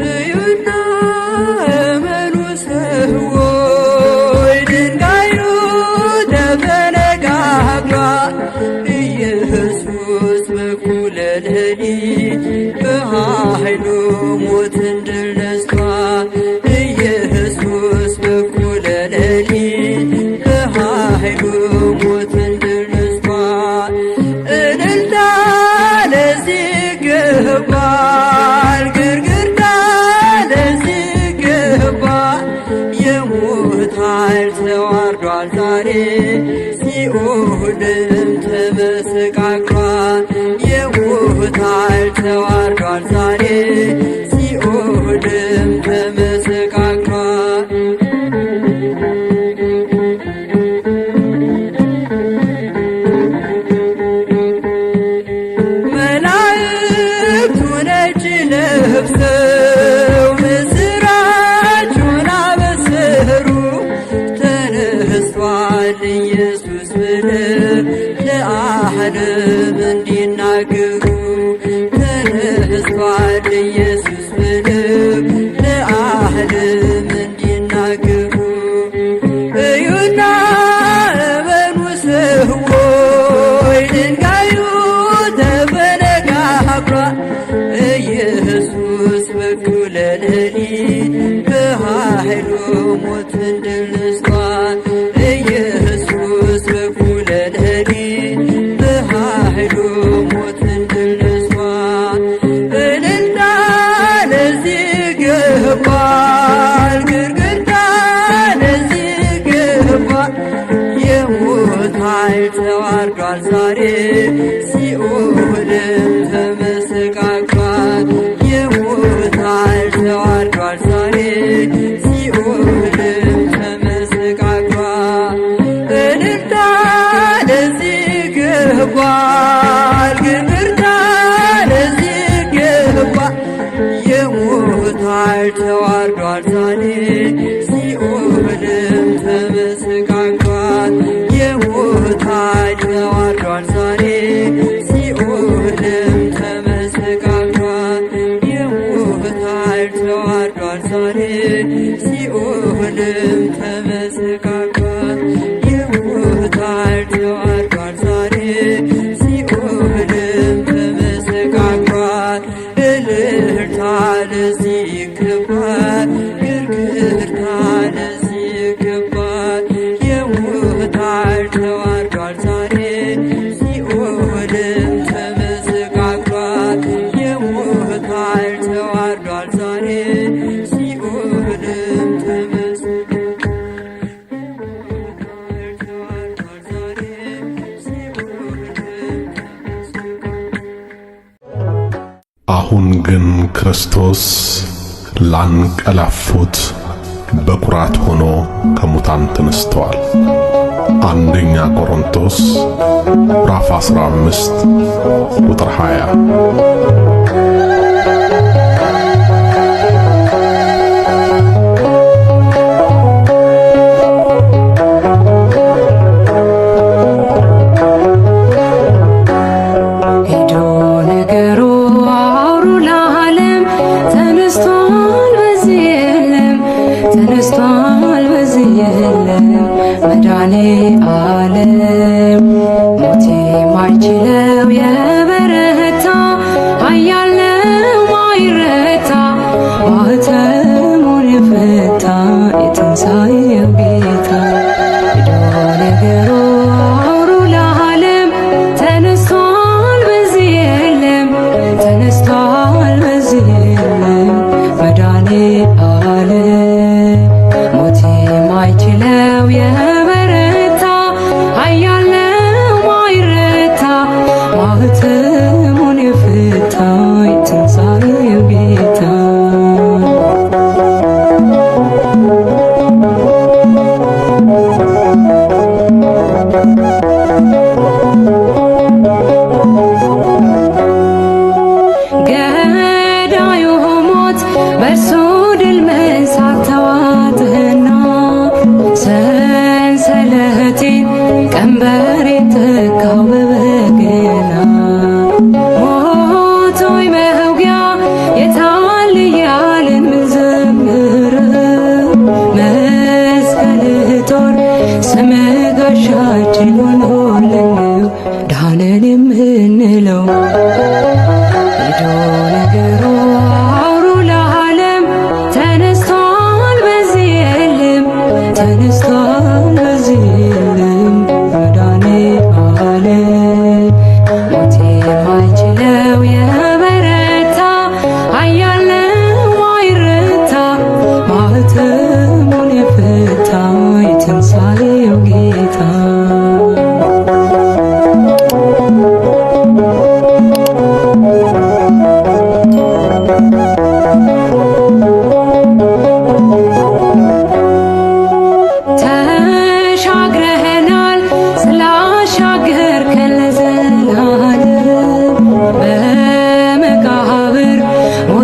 እዩና እመኑ ሰዎች ድንጋዩ ተፈነቃቅሏል። ኢየሱስ በኩለ ሌሊት በኃይሉ ሞትን ድል ነስቷል። ኢየሱስ በኩለ ሌሊት በኃይሉ ሞትን ድል ነስቷል። እልልታ ለዚህ ይገባል፣ ግርግርታ ለዚህ ይገባል። የሞት ኃይል ተዋርዷል ዛሬ፣ ሲኦልም ተመሰቃቅሏል። የሞት ኃይል ተዋርዷል ዛሬ፣ ሲኦልም ተመሰቃቅሏል። መላእክቱ ነጭ ለብሰው ምስራቹን አበሰሩ። ተነስቷል ኢየሱስ ብለው ለዓለም እንዲናገሩ፣ ተነስቷል ኢየሱስ ብለው ለዓለም እንዲናገሩ። እዩና እመኑ ሰዎች ድንጋዩ ተፈነቃቅሏል። ኢየሱስ በኩለ ሌሊት በኃይሉ ሞትን ድል ነስቷል። ኢየሱስ በኩለ ሌሊት በኃይሉ ሞትን ድል ነስቷል። እልልታ ለዚህ ይገባል፣ ግርግርታ ለዚህ ይገባል። የሞት ኃይል ተዋርዷል ዛሬ፣ ሲኦልም ተመሰቃቅሏል። የሞት ኃይል ተዋርዷል ዛሬ፣ ሲኦልም ተመሰቃቅሏል። እልልታ ለዚህ ይገባል፣ ግርግርታ ለዚህ ይገባል። የሞት ኃይል ተዋርዷል ዛሬ፣ ሲኦልም ተመሰቃቅሏል። የሞት ኃይል ተዋርዷል ዛሬ፣ ሲኦልም ተመሰቃቅሏል። የሞት ኃይል ተዋርዷል ዛሬ፣ ሲኦልም ተመሰቃቅሏል። የሞት ኃይል ተዋርዷል ዛሬ፣ ሲኦልም ተመሰቃቅሏል። እልልታ ለዚህ ይገባል፣ ግርግርታ ለዚህ ይገባል። የሞት ኃይል ተዋርዷል ዛሬ፣ ሲኦልም ተመሰቃቅሏል። የሞት ኃይል ተዋርዷል ዛሬ፣ ሲኦልም ተመሰቃቅሏል። የሞት ኃይል ተዋርዷል ዛሬ፣ ሲኦልም ተመሰቃቅሏል። አሁን ግን ክርስቶስ ላንቀላፉት በኩራት ሆኖ ከሙታን ተነስተዋል። አንደኛ ቆሮንቶስ ምዕራፍ 15 ቁጥር 20። ሂዱ ንገሩ አውሩ ለዓለም ተነስቷል በዚህ የለም፣ ተነስቷል በዚህ የለም መድኃኔ ዓለም። ሞት የማይችለው የበረታ ኃያል ነው።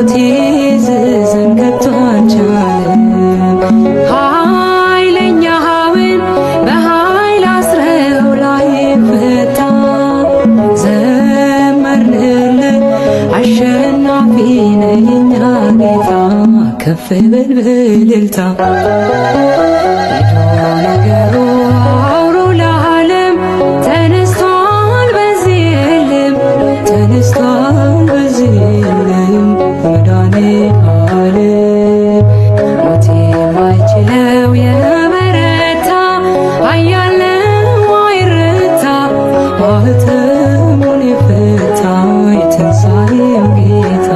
ሞት ይዝዘን ከቶ አልቻለም። ኃይለኛውን በኃይል አስረው ላይፈታ ዘመርንልህ አሸናፊ ነህ የኛ ጌታ ከፍ በል በእልልታ። ሄዶ ነገሩ አውሩ ለዓለም ተነስቷል በዚህ የለም፣ ተነስቷል በዚህ የለም መድኃኔዓለም። ሞት የማይችለው የበረታ ኃያል ነው አይረታ፣ ማኅተሙን የፈታ የትንሣኤው ጌታ።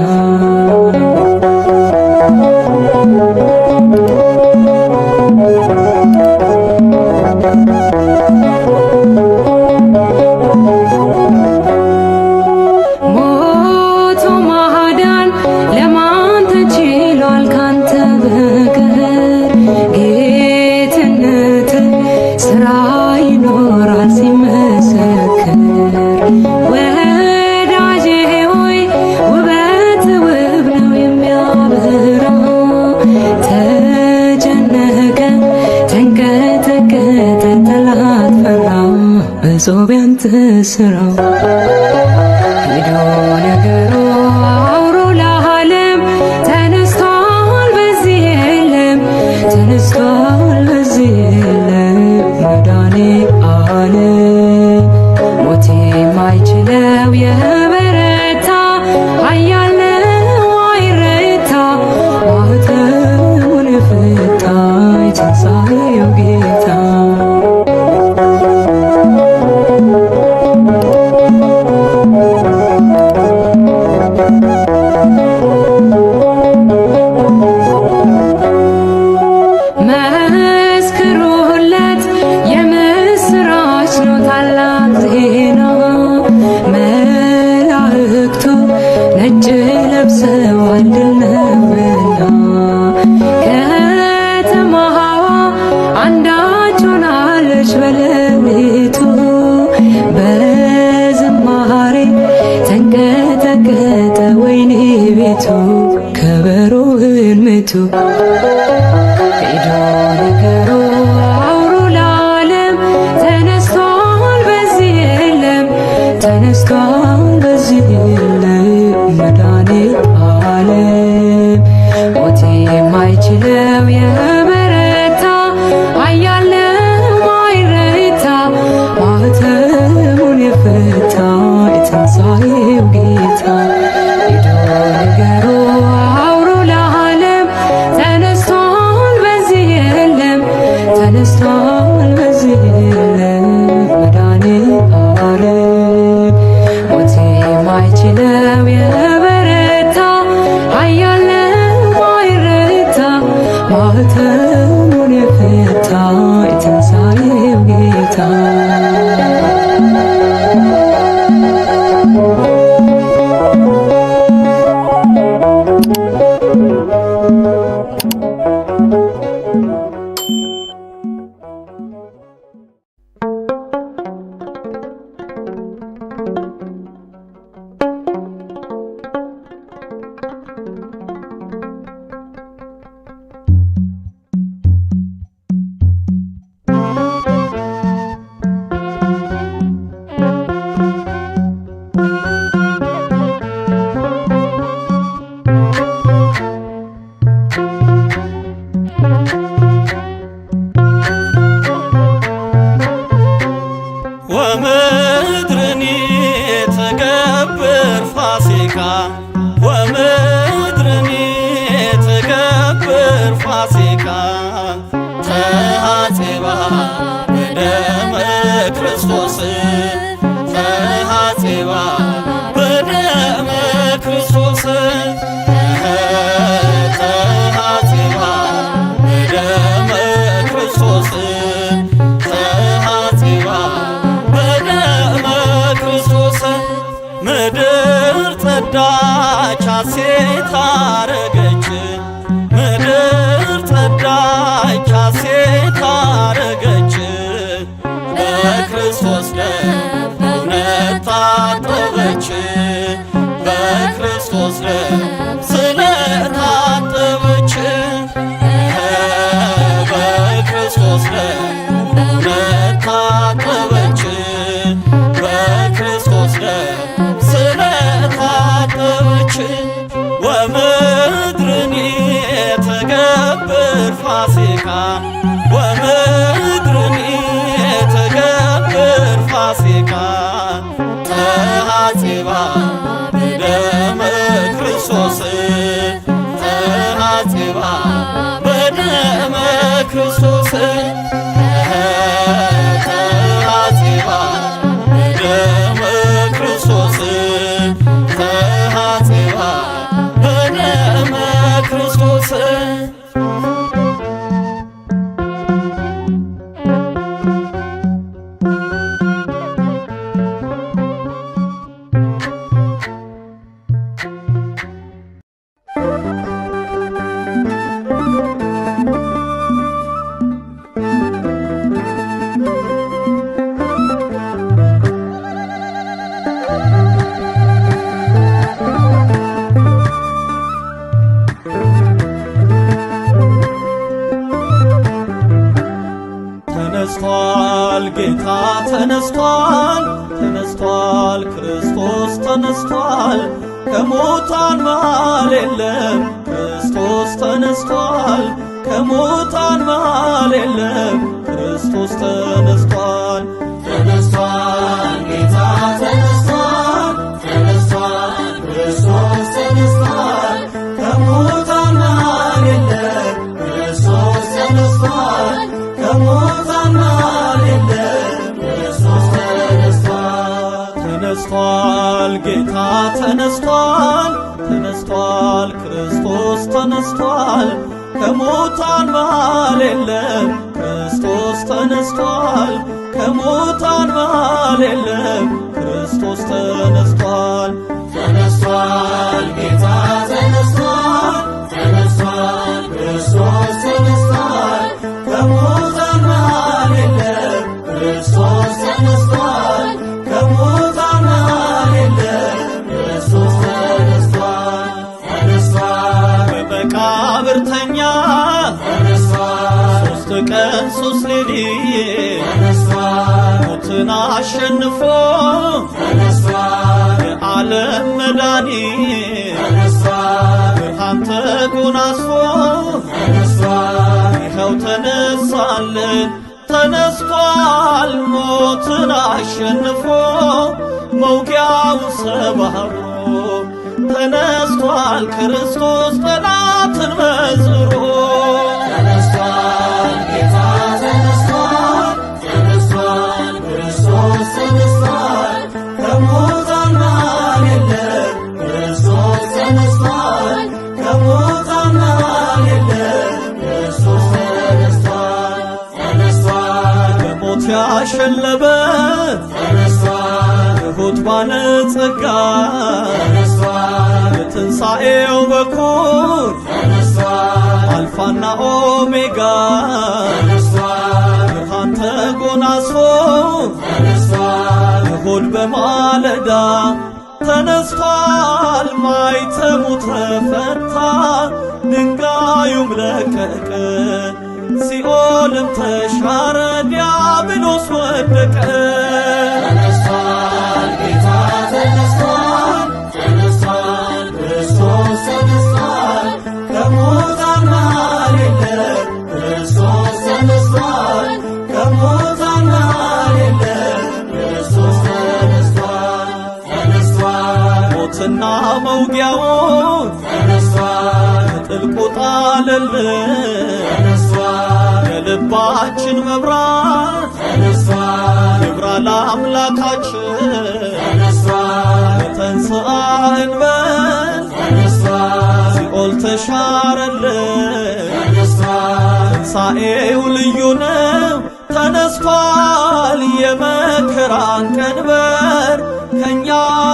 ሞቶ ማዳን ለማን ተችሏል ካንተ በቀር? ጌትነት ስራ ይኖራል ሲመሰክር። ወዳጄ ሆይ ውበት ውብ ነው የሚያበራ፣ ተጨነቀ ተንቀጠቀጠ ጠላት ፈራ በጾም ያንተ ስራ። ሄዶ ነገሩ አውሩ ለዓለም ተነስቷል በዚህ የለም፣ ተነስቷል በዚህ የለም መድኃኔዓለም። ሞት የማይችለው የበረታ ኃያል ነው አይረታ፣ ማኅተሙን የፈታ የትንሣኤው ጌታ። መስክሩለት የምስራች ነው ታላቅ ዜና፣ መላእክቱ ነጭ ለብሰዋል ድል ነውና። ከተማዋ አንዳች ሆናለች በሌሊቱ፣ በዝማሬ ተንቀጠቀጠ ወይኒ ቤቱ ከበሮውን ምቱ። ሄዶ ነገሩ አውሩ ለዓለም ተነስቷል በዚህ የለም፣ ተነስቷል በዚህ የለም መድኃኔዓለም። ሞት የማይችለው የበረታ ኃያል ነው አይረታ፣ ማኅተሙን የፈታ የትንሣኤው ጌታ። ሄዶ ነገሩ አውሩ ለዓለም ተነስቷል በዚህ የለም፣ ተነስቷል በዚህ የለም መድኃኔዓለም። ሞት የማይችለው የበረታ ኃያል ነው አይረታ፣ ማኅተሙን የፈታ የትንሣኤው ጌታ። ወምድርኒ ትገብር ፋሲካ፣ ወምድርኒ ትገብር ፋሲካ፣ ተሐጽባ በደመ ክርስቶስ፣ ተሐጽባ በደመ ክርስቶስ፣ ተሐጽባ በደመ ክርስቶስ፣ ተሐጽባ በደመ ክርስቶስ። ምድር ጸዳች ሐሴት አረገች፣ ምድር ጸዳች ሐሴት አረገች፣ በክርስቶስ ደም በእውነት ታጠበች፣ በክርስቶስ ደም ስለ ፋሲካ ወምድርኒ ትገብር ፋሲካ ተሐጺባ በደመ ክርስቶስ ተሐጺባ በደመ ክርስቶስ ተሐጺባ በደመ ክርስቶስ ተሐጺባ በደመ ክርስቶስ። ተነስቷል ጌታ ተነስቷል፣ ተነስቷል ክርስቶስ ተነስቷል፣ ከሙታን መሃል የለም ክርስቶስ ተነስቷል፣ ከሙታን መሃል የለም ክርስቶስ ተነስቷል። ተነስቷል ጌታ ተነስቷል፣ ተነስቷል ክርስቶስ ተነስቷል፣ ከሙታን መሃል የለም ክርስቶስ ተነስቷል፣ ከሙታን መሃል የለም ክርስቶስ ተነስቷል። ተነስቷል ጌታ ተነስቷል፣ ተነስቷል ክርስቶስ ተነስቷል፣ ከሙታን መሃል የለም ክርስቶስ ተነስቷል፣ ከሙታን መሃል የለም ክርስቶስ ተነስቷል። ተነስቷል ጌታ ተነስቷል፣ ተነስቷል ክርስቶስ ተነስቷል፣ ከሙታን መሃል የለም ክርስቶስ ተነስቷል፣ ከሙታን መሃል የለም ክርስቶስ ተነስቷል። ተነስቷል። በመቃብር ተኛ ተነስቷል። 3 ቀን 3 ሌሊት ተነስቷል። ሞትን አሸንፎ ተነስቷል። የዓለም መድኃኒት ተነስቷል። ብርሃን ተጎናጽፎ ተነስቷል። ይኸው ተነሳልን፣ ተነስቷል ሞትን አሸንፎ መውጊያውን ሰባብሮ ተነስቷል ክርስቶስ ጠላትን መዝሮ። ተነስቷል ጌታ ተነስቷል፣ ተነስቷል ክርስቶስ ተነስቷል፣ ከሙታን መሃል የለም ክርስቶስ ተነስቷል፣ ከሙታን መሃል የለም ክርስቶስ ተነስቷል። ተነስቷል። በሞት ያሸለበ ተነስቷል። ትሑት ባለጸጋ ተነስቷል። የትንሣኤው በኩር ተነስቷል። አልፋና ኦሜጋ ተነስቷል። ብርሃን ተጎናጽፎ ተነስቷል። እሁድ በማለዳ ተነስቷል፣ ማኅተሙ ተፈታ፣ ድንጋዩም ለቀቀ፣ ሲኦልም ተሻረ፣ ዲያብሎስ ወደቀ። ተነስቷል ጌታ ተነስቷል፣ ተነስቷል ክርስቶስ ተነስቷል፣ ከሙታን መሃል የለም ክርስቶስ ተነስቷል፣ ከሙታን መሃል የለም ክርስቶስ ተነስቷል። ተነስቷል። ሞትና መውጊያውን ተነስቷል። ከጥልቁ ጣለልን። ተነስቷል። የልባችን መብራት ተነስቷል። ይብራ ለአምላካችን። ተነስቷል። ተንሥአ እንበል ተነስቷል። ሲኦል ተሻረልን። ተነስቷል። ትንሣኤው ልዩ ነው፣ ተነስቷል የመከራን ቀንበር ከእኛ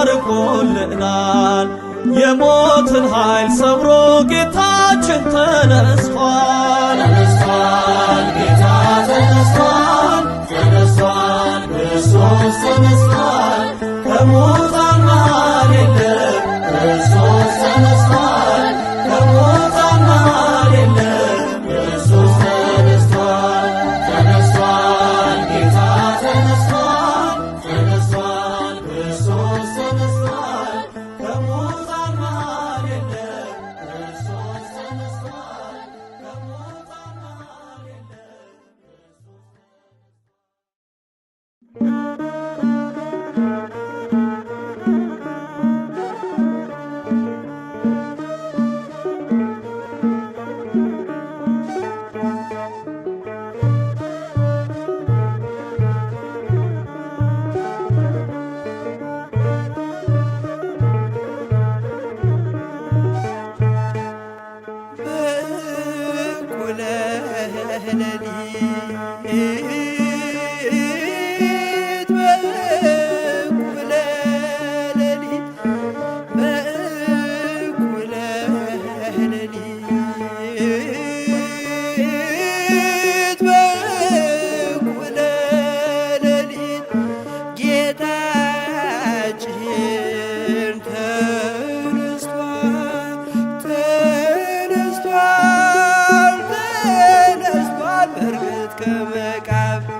ርቆልናል። የሞትን ኃይል ሰብሮ ጌታችን ተነስቷል። ተነስቷል ጌታ ተነስቷል፣ ተነስቷል ክርስቶስ ተነስቷል፣ ከሙታን መሃል የለም ክርስቶስ ተነስቷል፣ ከሙታን መሃል የለም ክርስቶስ ተነስቷል። ተነስቷል ጌታ ተነስቷል፣ ተነስቷል ክርስቶስ ተነስቷል፣ ከሙታን መሃል የለም ክርስቶስ ተነስቷል፣ ከሙታን መሃል ከመቃብር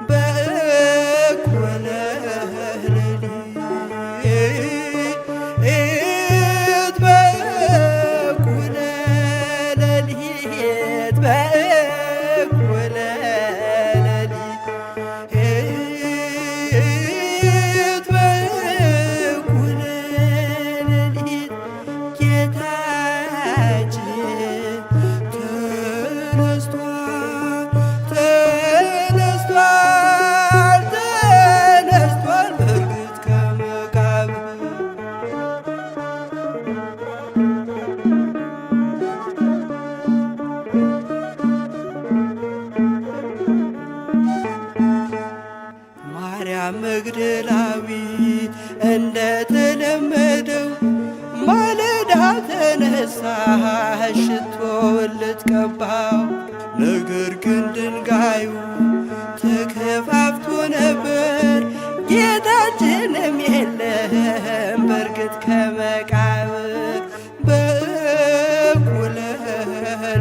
በእኩለ ሌሊት በእኩለ ሌሊት በእኩለ ሌሊት በእኩለ ሌሊት ጌታችን ተነስቷል ተነስቷል ተነስቷል በእርግጥ ከመቃብር። ማርያም መግደላዊት እንደተለመደው ማለዳ ተነሳ ሽቶውን ልትቀባው፣ ነገር ግን ድንጋዩ ተከፋፍቶ ነበር፣ ጌታችንም የለም በእርግጥ ከመቃብር በእኩለ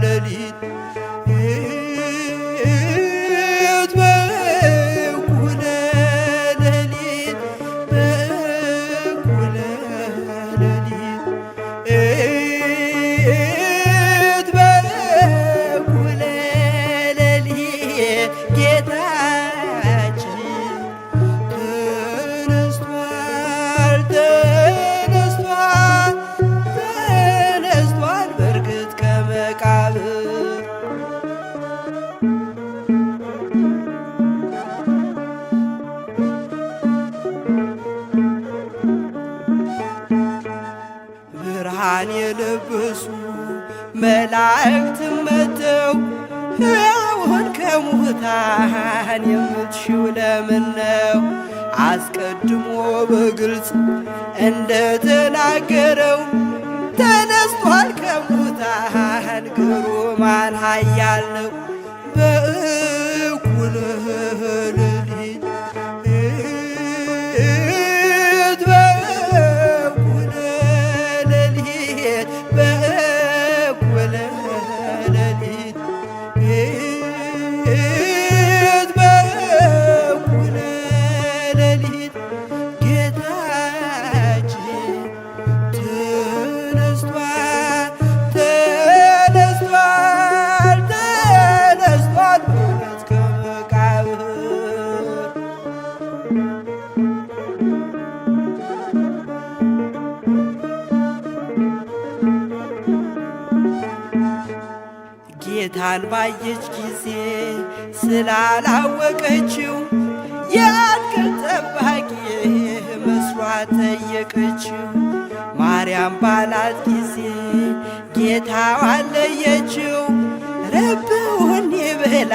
ሌሊት በእኩለ ሌሊት በእኩለ ሌሊት በእኩለ ሌሊት ጌታችን ተነስቷል ተነስቷል ተነስቷል በእርግጥ ከመቃብር። ብርሃን የለበሱ መላእክት መጥተው ሕያውን ከሙታን የምትሽው ለምን ነው? አስቀድሞ በግልጽ እንደተናገረው ተነስቷል ከሙታን ግሩማን ኃያል ነው። በእኩለ ሌሊት በእኩለ ሌሊት በእኩለ ሌሊት በእኩለ ሌሊት ጌታችን ተነስቷል ተነስቷል ተነስቷል በእውነት ከመቃብር። ጌታን ባየች ጊዜ ስላላወቀችው የአትክልት ጠባቂ መስሏት ጠየቀችው። ማርያም ባላት ጊዜ ጌታዋን ለየችው። ረብውኒ ብላ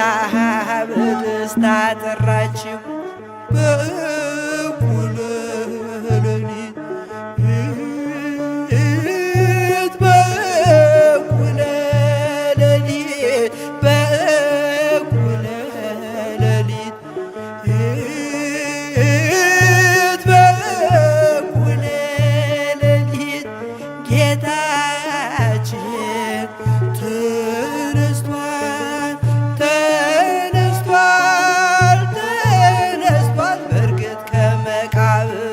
በደስታ ጠራችው። በእኩለ ሌሊት በእኩለ ሌሊት በእኩለ ሌሊት በእኩለ ሌሊት ጌታችን ተነስቷል ተነስቷል ተነስቷል በእርግጥ ከመቃብር።